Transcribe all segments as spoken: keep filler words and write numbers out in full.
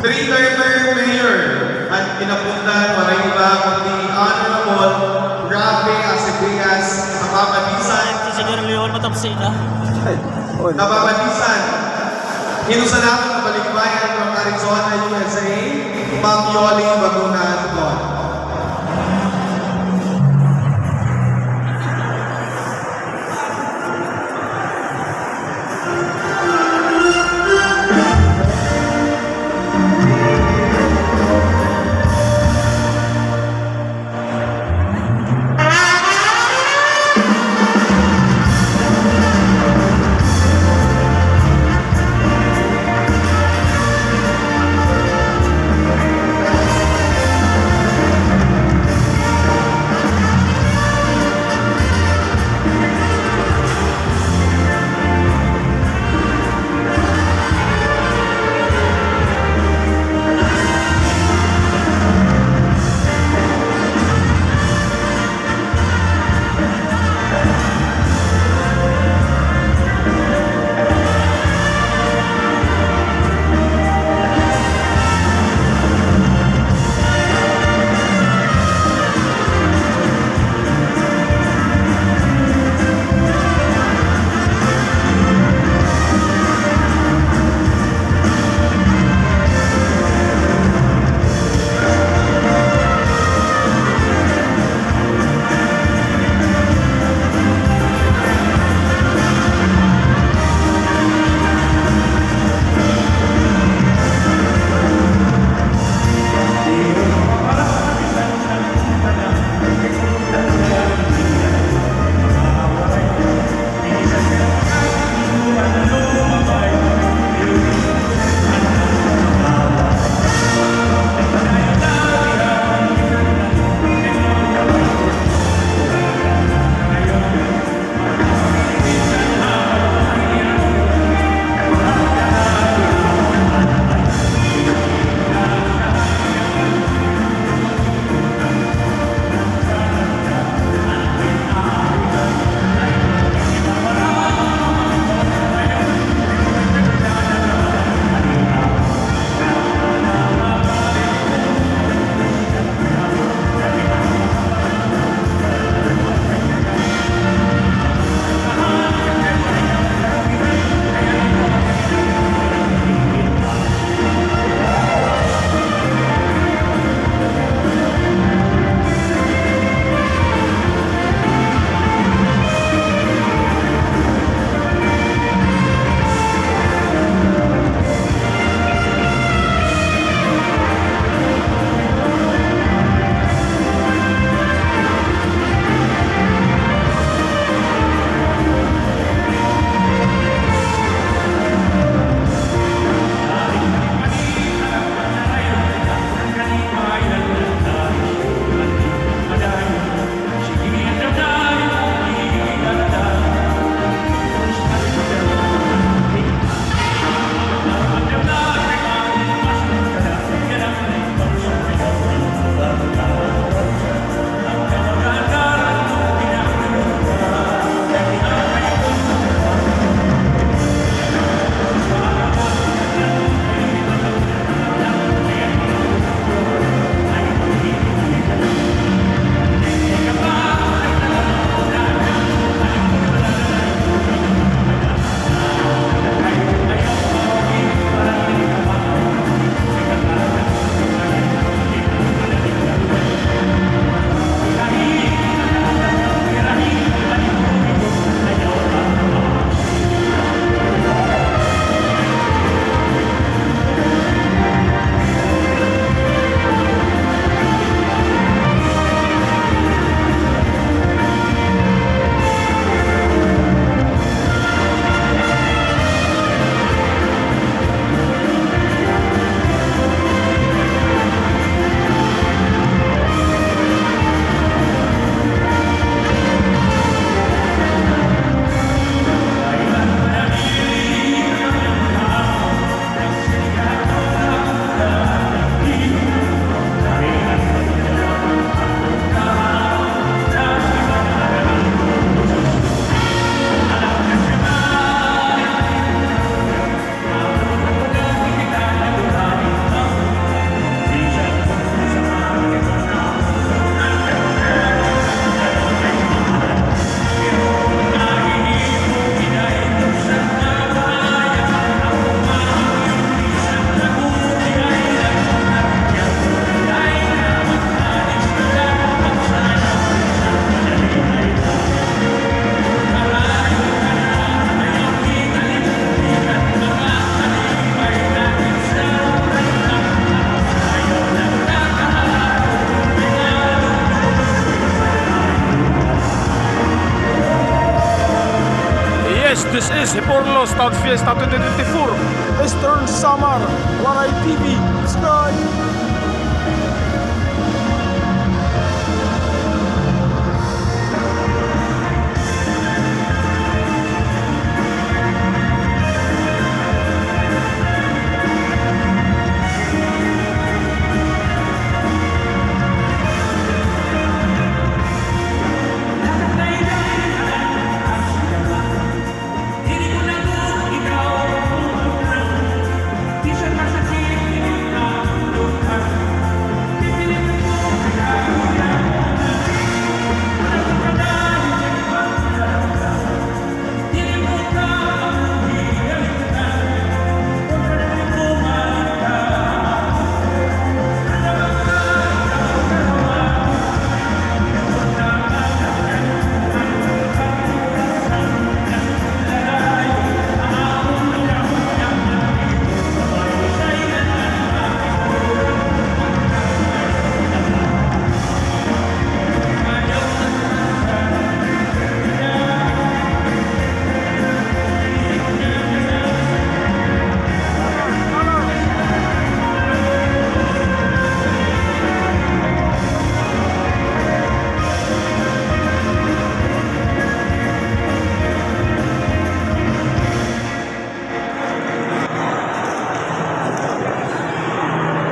Three-termer mayor han Quinapondan, waray iba kundi Honorable Raffy Acevedo, mapapadisan. Ay, si Senyor Leon, matapsi na. Ay, oh. Mapapadisan. Hinusalan nga balikbayan from Arizona, U S A, Ma'am Yoli Baguna Tuton. This is Giporlos Town Fiesta twenty twenty-four, Eastern Samar, Waray T V, subscribe!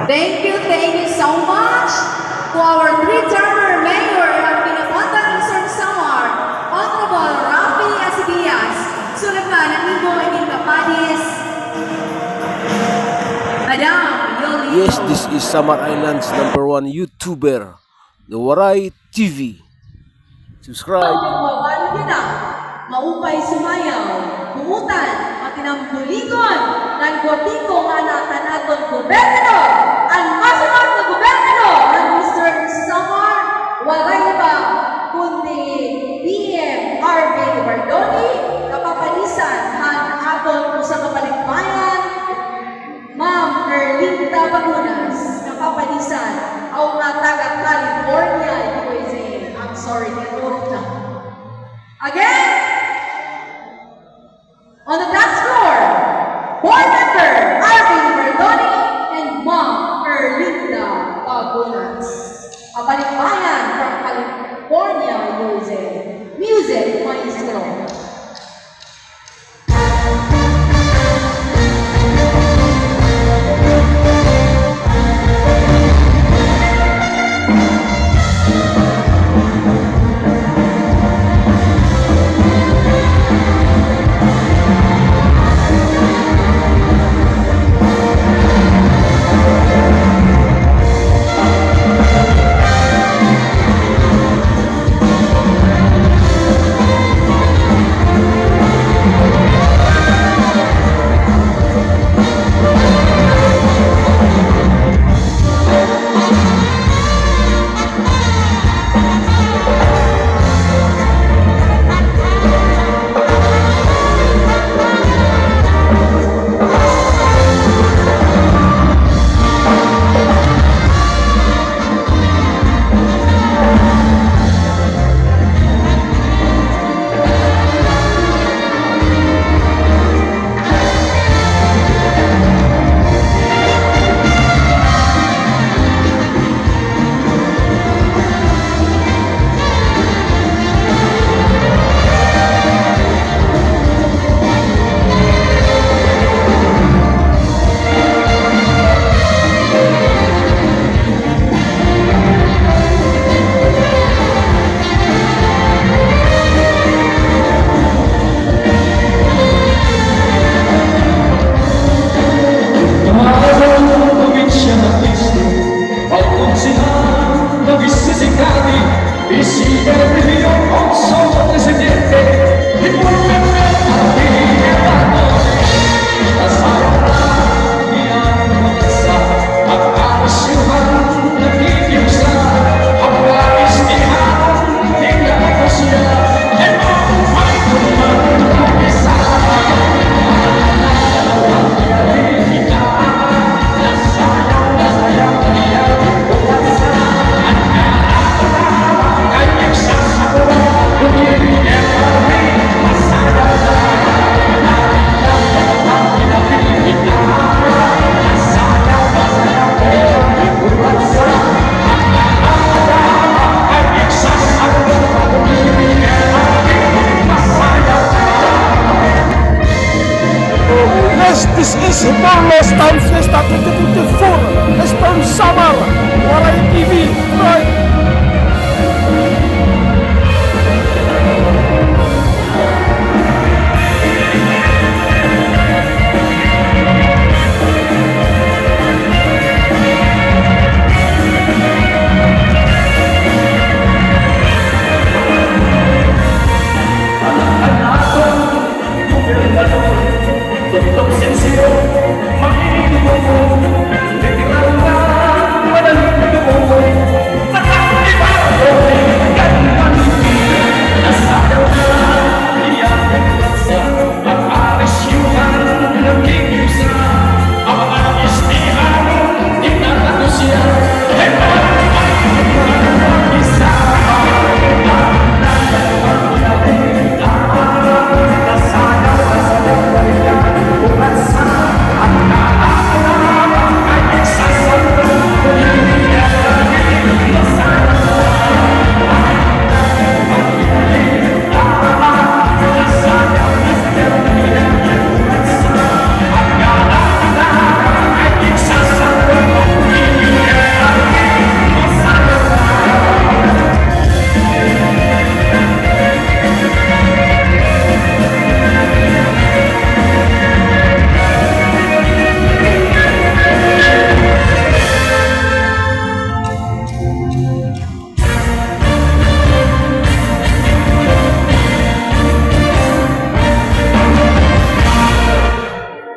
Thank you, thank you so much to our three-termer mayor of Quinapontan, Eastern Samar, Honorable Raffy Acebias. Sulod man an imo iginkapadis, Madam Yoli. Yes, this is Samar Island's number one YouTuber, the Waray T V. Subscribe. Maupay sumayaw, buotan, makinambuligon, ngan gwapo nga anak han aton gobernador, an masunod nga gobernador han Eastern Samar, waray iba kundi P M Arvin Libardoni, kapapadisan han aton usa ka balikbayan, Ma'am Erlinda Bagunas, kapapadisan, aw nga taga California, U S A. I'm sorry, kay turog na. Again, on the dance floor, board member Arvin Libardoni and Ma'am Erlinda Bagunas. Kabalikbayan from California, U S A. Music, maestro. Samar, Waray T V, Roy.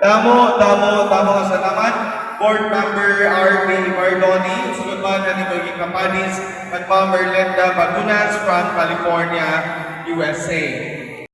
Damo, damo, damo nga salamat, Board Member R B Bardoni. Sunod man an imo ginkapadis, Ma'am Merlinda Bagunas from California, U S A.